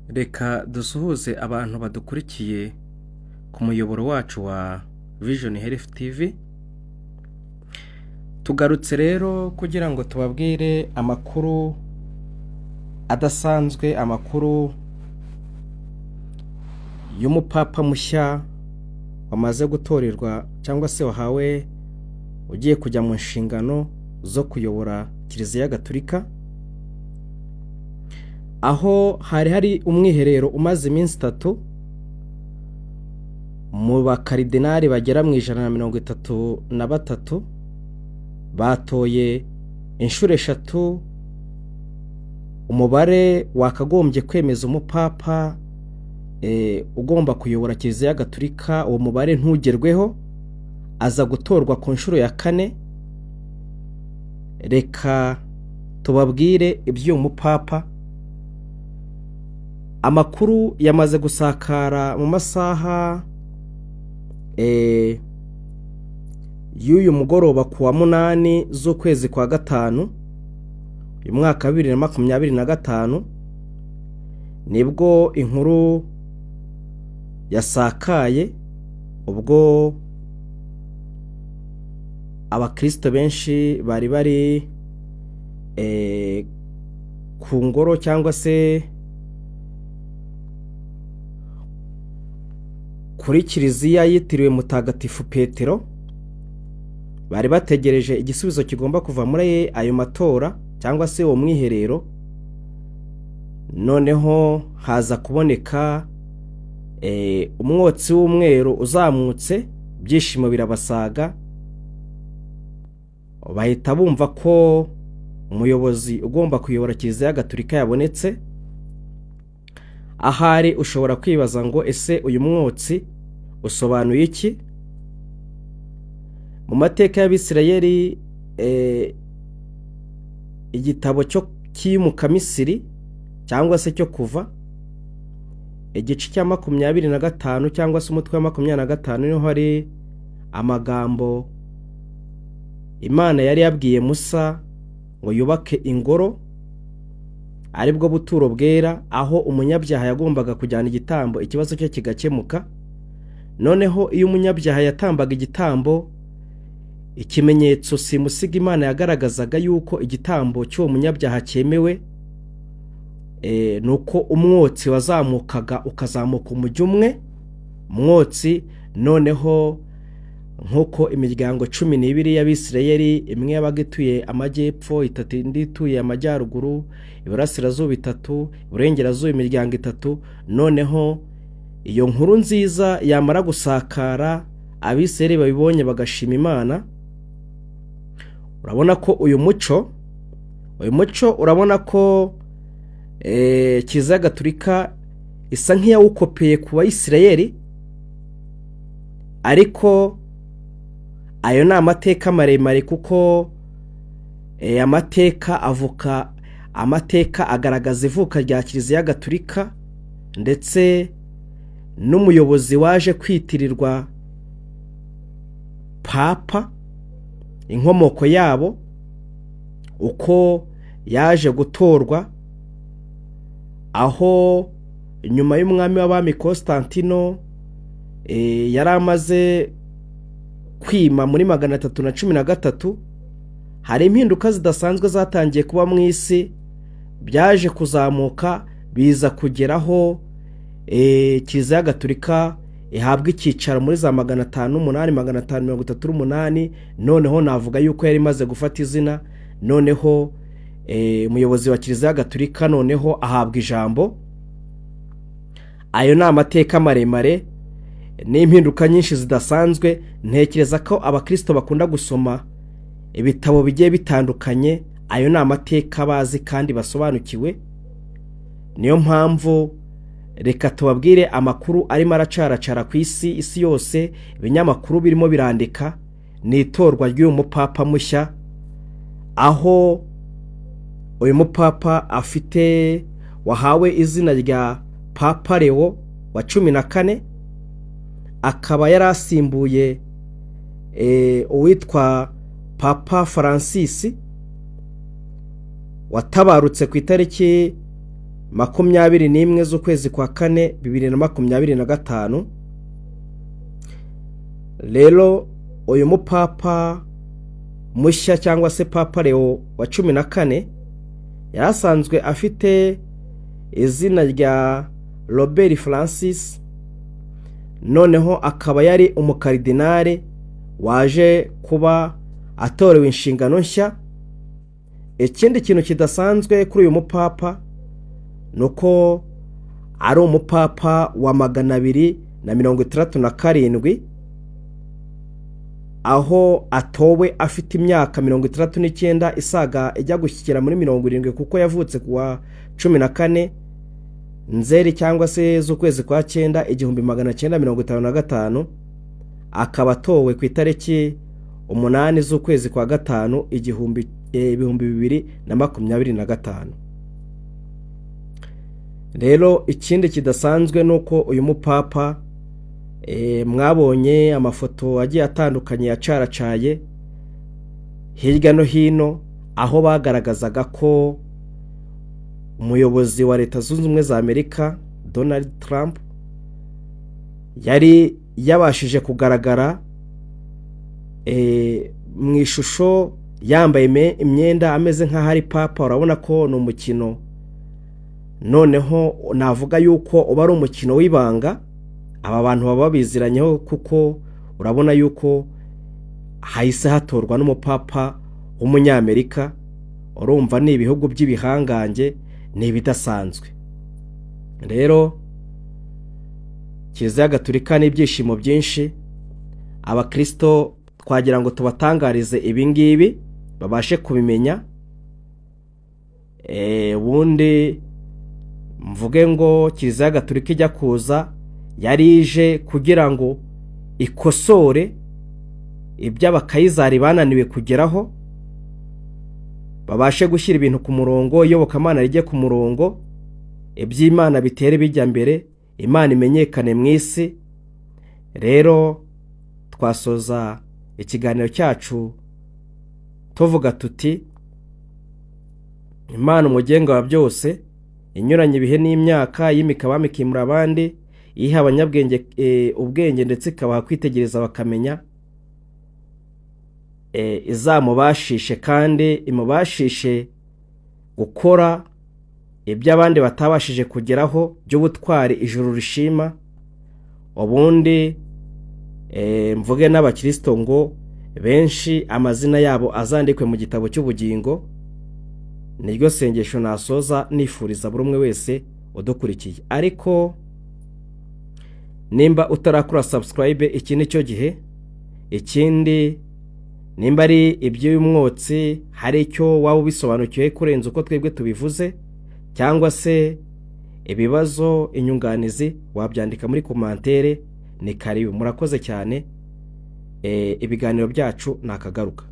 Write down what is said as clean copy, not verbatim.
Reka dusuhuze abantu badukurikiye ku muyoboro wacu wa Vision Health TV. Tugarutse rero kugira ngo tubabwire amakuru adasanzwe, amakuru y'umupapa mushya wamaze gutorerwa cyangwa se wahawe, ugiye kujya mu nshingano zo kuyobora Kiliziya Gatolika, aho hari hari umwiherero umaze iminsi 3 mu bakaridinari bagera mu 133. Batoye inshuro eshatu umubare wakagombye kwemeza umupapa ugomba kuyobora Kiliziya Gatolika. Uwo mubare ntugerweho, aza gutorwa ku nshuro ya kane. Reka tubabwire iby'uyu mupapa. Amakuru yamaze gusakara mu masaha y'uyu mugoroba ku wa 8 z'ukwezi kwa gatanu uyu mwaka wa 2025, nibwo inkuru yasakaye, ubwo abakirisito benshi bari bari ku ngoro cyangwa se kuri kiliziya yitiriwe Mutagatifu Petero, bari bategereje igisubizo kigomba kuva muri ayo matora cyangwa se uwo mwiherero. Noneho haza kuboneka umwotsi w'umweru uzamutse, ibyishimo birabasaga, bahita bumva ko umuyobozi ugomba kuyobora Kiliziya Gatolika yabonetse. Ahari ushobora kwibaza ngo: "Ese uyu mwotsi usobanuye iki?" Mu mateka y'Abisirayeli, igitabo cyo cy'Iyimukamisiri cyangwa se cyo Kuva, igice cya 25 cyangwa se umutwe wa 25, niho hari amagambo Imana yari yabwiye Musa ngo yubake ingoro, aribwo buturo bwera, aho umunyabyaha yagombaga kujyana igitambo, ikibazo cye kigakemuka. Noneho iyo umunyabyaha yatambaga igitambo, ikimenyetso simusiga Imana yagaragazaga yuko igitambo cy'uwo munyabyaha cyemewe ni uko umwotsi wazamukaga, ukazamuka umujyi umwe umwotsi. Noneho nk'uko imiryango 12 y'Abisirayeli, imwe yabaga ituye amajyepfo itatu, indi ituye amajyaruguru, iburasirazuba itatu, iburengerazuba imiryango itatu. Noneho iyo nkuru nziza yamara gusakara, Abisirayeli babibonye bagashima Imana. Urabona ko uyu muco, urabona ko Kiliziya Gatolika isa nk'iyawukopeye ku Bayisirayeli, ariko ayo ni amateka maremare, kuko amateka avuka, amateka agaragaza ivuka rya Kiliziya Gatolika ndetse n'umuyobozi waje kwitirirwa papa, inkomoko yabo, uko yaje gutorwa, aho nyuma y'umwami w'abami Constantino yari amaze kwima muri 313, hari impinduka zidasanzwe zatangiye kuba mu isi. Byaje kuzamuka biza kugeraho Kiliziya Gatolika ihabwa icyicaro muri za 508, 538. Noneho navuga yuko yari imaze gufata izina. Noneho umuyobozi wa Kiliziya Gatolika noneho ahabwa ijambo. Ayo ni amateka maremare n'impinduka nyinshi zidasanzwe. Ntekereza ko abakirisito bakunda gusoma ibitabo bigiye bitandukanye, ayo ni amateka bazi kandi basobanukiwe. Niyo mpamvu reka tubabwire amakuru arimo aracaracara ku isi, isi yose ibinyamakuru birimo birandika ni itorwa ry'uyu mupapa mushya, aho uyu mupapa afite, wahawe izina rya Papa Leo wa 14, akaba yari asimbuye uwitwa Papa Francis watabarutse ku itariki 21 z'ukwezi kwa kane 2025. Rero uyu mupapa mushya cyangwa se Papa Leo wa 14 yari asanzwe afite izina rya Robert Francis, noneho akaba yari umukaridinari waje kuba atorewe inshingano nshya. Ikindi kintu kidasanzwe kuri uyu mupapa ni uko ari umupapa wa 267, aho atowe afite imyaka 69 isaga ijya gushyikira muri 70, kuko yavutse ku wa 14 Nzeri cyangwa se z'ukwezi kwa cyenda 1955, akaba atowe ku itariki 8 z'ukwezi kwa gatanu 2025. Rero ikindi kidasanzwe ni uko uyu mupapa mwabonye amafoto agiye atandukanye yacaracaye hirya no hino, aho bagaragazaga ko umuyobozi wa Leta Zunze Ubumwe za Amerika Donald Trump yari yabashije kugaragara mu ishusho yambaye imyenda ameze nk'aho ari papa. Urabona ko ni umukino, noneho navuga yuko uba ari umukino w'ibanga, aba bantu baba babiziranyeho, kuko urabona yuko hahise hatorwa n'umupapa w'Umunyamerika. Urumva ni ibihugu by'ibihangange, ni ibidasanzwe. Rero Kiliziya Gatulika n'ibyishimo byinshi, abakirisito twagira ngo tubatangarize ibi ngibi babashe kubimenya. Ubundi mvuge ngo Kiliziya Gatulika ijya kuza yari ije kugira ngo ikosore ibyo abakayizari bananiwe kugeraho, babashe gushyira ibintu ku murongo, iyobokamana rijye ku murongo, iby'Imana bitere bijya mbere, Imana imenyekane mu isi. Rero twasoza ikiganiro cyacu tuvuga tuti: Imana umugenga wa byose, inyuranye ibihe n'imyaka, yimika abami ikimura abandi, iha abanyabwenge ubwenge ndetse ikabaha kwitegereza bakamenya, izamubashishe kandi imubashishe gukora ibyo abandi batabashije kugeraho by'ubutwari ijuru rishima. Ubundi mvuge n'abakirisito ngo benshi amazina yabo azandikwe mu gitabo cy'ubugingo. Niryo sengesho nasoza nifuriza buri umwe wese udukurikiye. Ariko nimba utarakora subscribe, iki ni cyo gihe. Ikindi, nimba ari iby'umwotsi hari icyo waba ubisobanukiwe kurenza uko twebwe tubivuze, cyangwa se ibibazo, inyunganizi, wabyandika muri commentaire, ni karibu. Murakoze cyane, ibiganiro byacu ni akagaruka.